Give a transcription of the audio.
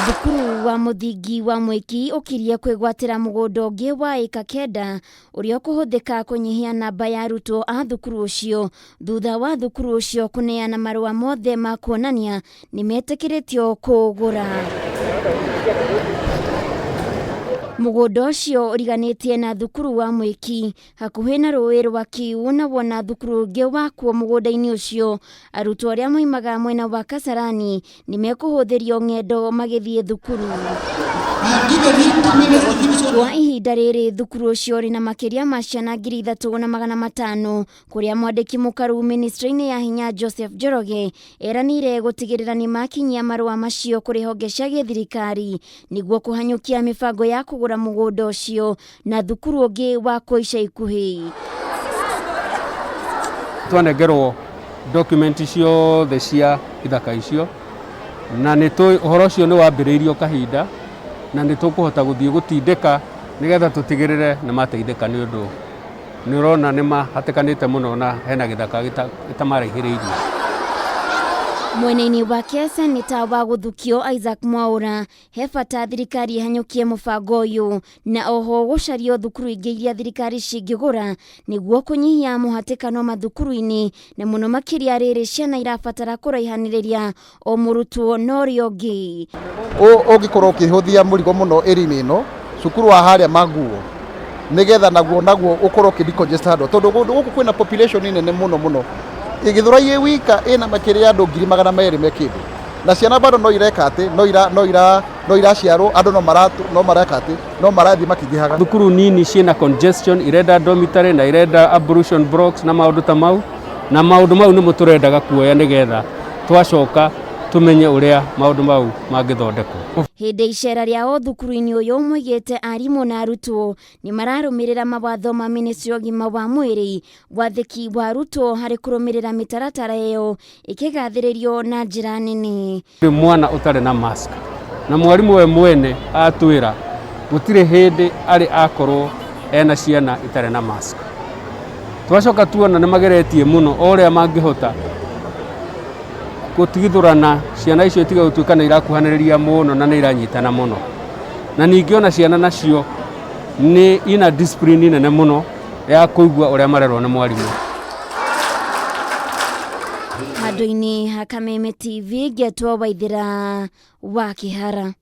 Thukuru wa mũthingi wa Mwĩki ũkirie kwĩgwatĩra mũgũnda ũngĩ wa ĩka kenda ũrĩa ũkũhũthĩka kũnyihia namba ya arutwo a thukuru ũcio thutha wa thukuru ũcio kũneana marũa mothe ma kuonania nĩ metĩkĩrĩtio kũũgũra. Mũgũnda ũcio ũriganĩtie na thukuru wa Mwĩki hakuhĩ na rũĩ rwa Kiu na wona thukuru ũngĩ wakwo mũgũnda-inĩ ũcio, arutwo arĩa moimaga mwena wa Kasarani nĩ mekũhũthĩrio ng'endo magĩthiĩ thukuru. Kwa ihinda rĩrĩ thukuru ũcio ũrĩ na makĩria ma ciana 3,500 kũrĩa mwandĩki mũkaru ministry-inĩ ya hinya Joseph Njoroge eranĩire gũtigĩrĩra nĩ makinyia marũa macio kũrĩ honge cia gĩthirikari nĩguo kũhanyũkia mĩbango ya kũgũra mũgũnda ũcio na thukuru ũngĩ wakwo ica ikuhĩ. Twanengerwo document ciothe cia ithaka icio na nĩ tũĩ ũhoro ũcio nĩ wambĩrĩirio kahinda na nĩ tũkũhota gũthiĩ gũtindĩka nĩgetha tũtigĩrĩre nĩ mateithĩka nĩ ũndũ nĩ ũrona nĩ mahatĩkanĩte mũno na hena gĩthaka gĩtamaraihĩrĩirie. Mwena-inĩ wake Seneta wa Gũthukio Isaac Mwaũra he bata thirikari ĩhanyũkie mũbango ũyũ na oho gũcario thukuru ingĩ iria thirikari cingĩgũra nĩguo kũnyihia mũhatĩkano mathukuru-inĩ na mũno makĩria rĩrĩ ciana irabatara kũraihanĩrĩria o mũrutwo na ũrĩa ũngĩ. Ũngĩkorwo ũkĩhũthia mũrigo mũno ĩri-inĩ ĩno cukuru wa harĩa Maguo nĩgetha naguo naguo ũkorwo ũkĩ decongest handũ tondũ kũndũ gũkũ kwĩna population nene mũno mũno Gĩthũrai ĩ wika ĩna makĩria ya andũ 200,000 me kĩndũ na ciana bado no ireka atĩ no ira no ira no iraciarwo andũ no mara no mareka atĩ no marathiĩ makĩingĩhaga. Thukuru nini ciĩna congestion irenda dormitory na irenda ablution blocks na maũndũ ta mau na maũndũ mau nĩmo tũrendaga kuoya nĩgetha twacoka tũmenye ũrĩa maũndũ mau mangĩthondekwo. Hĩndĩ icera rĩao thukuru-inĩ ũyũ moigĩte arimũ na arutwo nĩ mararũmĩrĩra mawatho ma ministry ya ũgima wa mwĩrĩ, wathĩki wa arutwo harĩ kũrũmĩrĩra mĩtaratara ĩyo ĩkĩgathĩrĩrio na njĩra nene. Gũtirĩ mwana ũtarĩ na mask na mwarimũ we mwene atwĩra gũtirĩ hĩndĩ arĩ akorwo ena ciana itarĩ na mask. Twacoka tuona nĩ mageretie mũno o ũrĩa mangĩhota gũtigithũrana ciana icio itige gũtuĩka nĩ irakuhanĩrĩria mũno na nĩ iranyitana mũno. Na ningĩ ona ciana nacio nĩ ina discipline nene mũno ya kũigua ũrĩa marerwo nĩ mwarimũ. Handũ-inĩ ha Kameme TV ngetwo Waithĩra wa Kĩhara.